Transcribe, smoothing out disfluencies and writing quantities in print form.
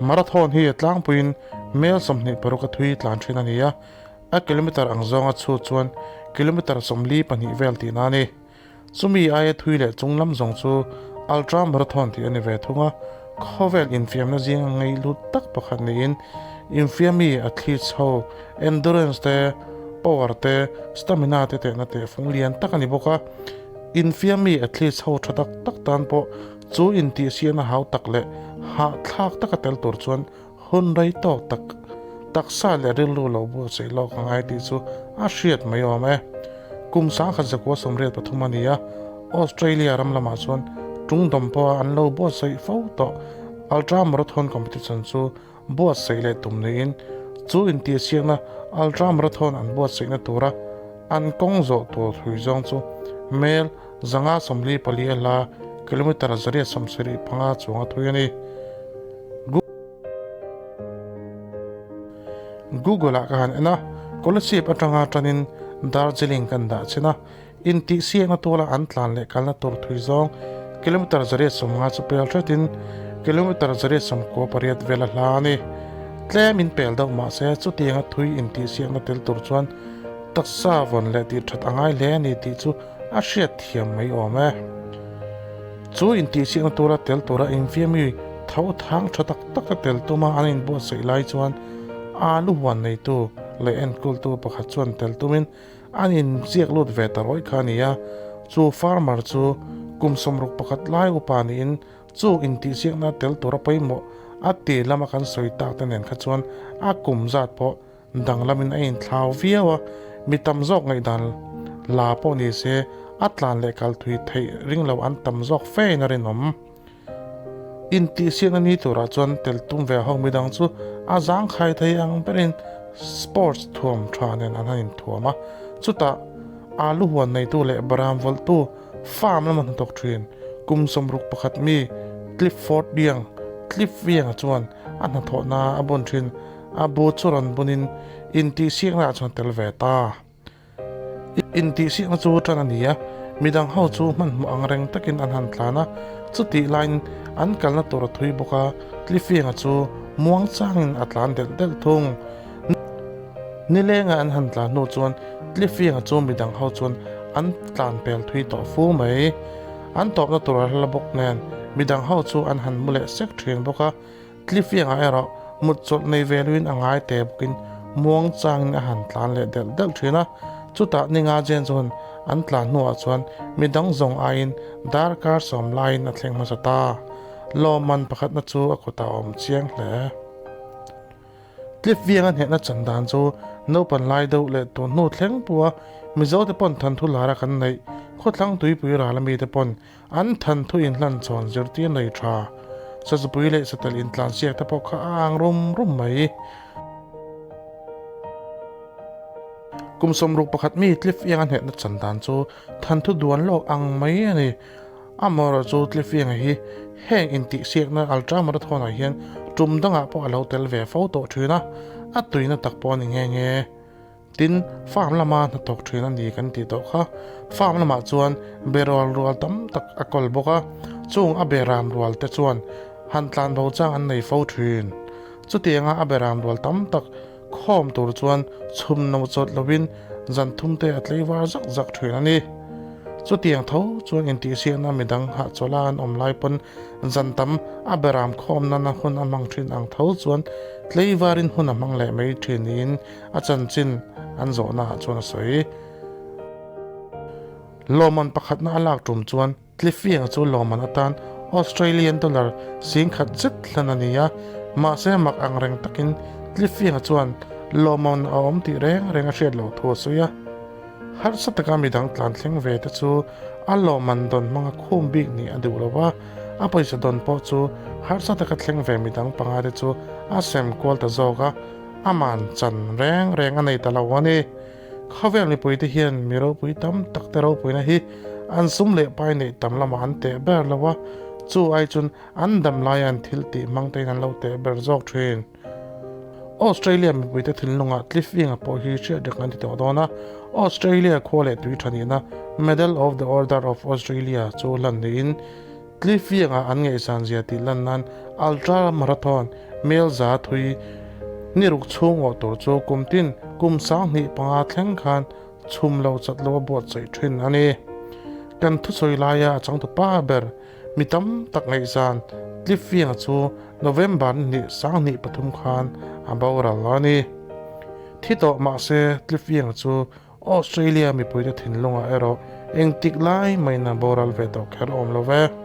Marathon hi a tlangpuiin mel 26 a thui tlan thin a ni a, a kilometre ang zawnga chhut chuan kilometre 42 vel tihna a ni. Chumi aia thui leh chung lam zawng chu Ultra Marathon tih a ni ve thung a, khawvel infiamna zinga ngaihlut tak pakhat niin infiami athletes ho endurance te, power te, stamina te tehna tehfung lian tak a ni bawk a. Infiami athletes ho tha tak tak tan pawh chu intihsiahna hau tak leh hahthlak taka tel tur chuan Hun rei tawk tak taksa leh rilru lo buatsaih lawk a ngai tih chu a hriat mai awm e. Kum 1983 a ni a, Australia ram lamah chuan tungdawm pawha an lo buatsaih fo tawh Ultra Marathon Competition chu buatsaih leh tum niin chu intihsiakna Ultra Marathon an buatsaihna tura an kawng zawh tur thui zawng chu mel 544 a hla kilometre 875 chuang a thui a ni. Google ah ka han en a, Kolasib atanga tanin Darjeeling kan dah chin a, intihsiakna tuala an tlan leh kalna tur thui zawng kilometre 150 chu pel hretin kilometre 198 vel a hla a ni. Tlem in pel deuh mah se chutianga thui intihsiakna tel tur chuan taksa vawn leh tih that a ngai hle a ni tih chu a hriat thiam mai awm e. Chu intihsiakna tura tel tura infiami tho thang tha tak tak a tel tuma an inbuatsaih lai chuan alu huan neitu leh enkawltu pakhat chuan tel tumin an inziak lut ve ta rawih kha a ni a. Chu farmer chu kum 61 lai upa niin chu intihsiakna tel tura pawimawh a ti lama kan sawi tak te nen kha chuan a kum zat pawh Danglamin a inthlau viau a, mi tam zawk ngaihdan la pawh ni se a tlan leh kal thui theih ring lo an tam zawk fein a rinawm. Intihsiakna ni turah chuan tel tum ve ho midang chu a zangkhai thei ang berin sports thuam tha nen an han inthuam a, chutah alu huan neitu leh baram vawlhtu farm lama hnathawk thin kum 61 mi Clifford Young, Cliff Young-a chuan a hnathawhna a bun thin. A bu chu rawn bunin intihsiakna ah chuan a tel ve ta. Intihsiakna chu tan a ni a, midang ho chu hmanhmawh ang reng takin an han tlan a, chutih laiin an kalna tur a thui bawk a, Tlifianga chu muang changin a tlan delh delh thung. Nilenga an han tlan hnu chuan Tlifianga chu midang ho chuan an tlan pel thui tawh fu mai. An tawpna tur a hla bawk nen midang ho chu an han mu leh sek thin bawk a, Tlifiangah erawh mut chawlh nei ve luin a ngai teh bawkin muang changin a han tlan leh delh delh thin a. Chutah ninga chen chuan an tlan hnuah chuan mi dang zawng aiin darkar sawm laiin a thleng hmasa ta. Lawmman pakhatna chu a kutah a awm chiang hle. Tlifianga hnehna chan dan chu naupan lai deuh leh tun hnu thleng pawha Mizote pawn thanthu lara kan neih khawthlang tuipui ral amite pawn An than thu inhlan chuan zirtir nei tha, sazupui leh satel intlansiak te pawh kha a ang rum rum mai. Kum 61 mi Cliff Young-a hnehna chan dan chu than thu duan lawk ang mai a ni. Amaherawhchu chu Cliff Young-a hi heng intihsiakna Ultra Marathon-ah hian tum dangah pawh a lo tel ve fo tawh thin a, a tuina tak pawh a ni nghe nghe. Tin, farm lama hnathawk thin a ni kan tih tawh kha. Farm lamah chuan berual rual tam tak a kawl bawk a, chung a beram rual te chuan han tlan bo chang an nei fo thin. Chutianga a beram rual tam tak khawm tur chuan chhum no chawt lovin zan thum te a tlei var zak zak thin a ni. Chutiang tho chuan intihsiakna midang hahchawla an awm lai pawn Zan tam a beram khawm nana hun a hmang thin ang tho chuan tleivarin hun a hmang leh mai thin niin a chanchin an zawhnaah chuan a sawi. Lawmman pakhatna a lak tum chuan Tlifianga chu lawmman atan Australian dollar 10,000 zet hlan a ni a, mahse mak ang reng takin Tlifianga chuan lawmman a awm tih reng reng a hriat loh thu a sawi a. Harsa taka midang tlan thleng ve te chu a lawmman dawn hmanga khum bik nih a duh lo va, a pawisa dawn pawh chu harsa taka thleng ve midang panga te chu a sem kual ta zawk a, aman chan reng reng a nei ta lo a ni. Khawvel mipui te hian mi ropui tam tak te ropuina hi an sum leh pai neih tam lamah an teh ber lo a, chu ai chun an dam laia an thil tih hmang tein an lo teh ber zawk thin. Australia mipuite thinlungah Cliff-Inga pawh hi hriat reng an ti tawh dawn a, Australia khua leh tui tha nihna Medal of the Order of Australia chu hlan niin. Cliff-ianga an ngaihsan zia tih lan nan Ultra Marathon mel za thui ni ruk chhung awh tur chu kum tin kum 25 thleng khan chhum lo chat lo a buatsaih thin a ni. Kan thusawi laia a changtu pa ber mi tam tak ngaihsan Cliff-ianga chu November ni 23 khan a boral a ni. Thi tawh mahse Cliff-ianga chu Australia mipuite thinlungah erawh engtik lai maina boral ve tawh kher awm lo ve.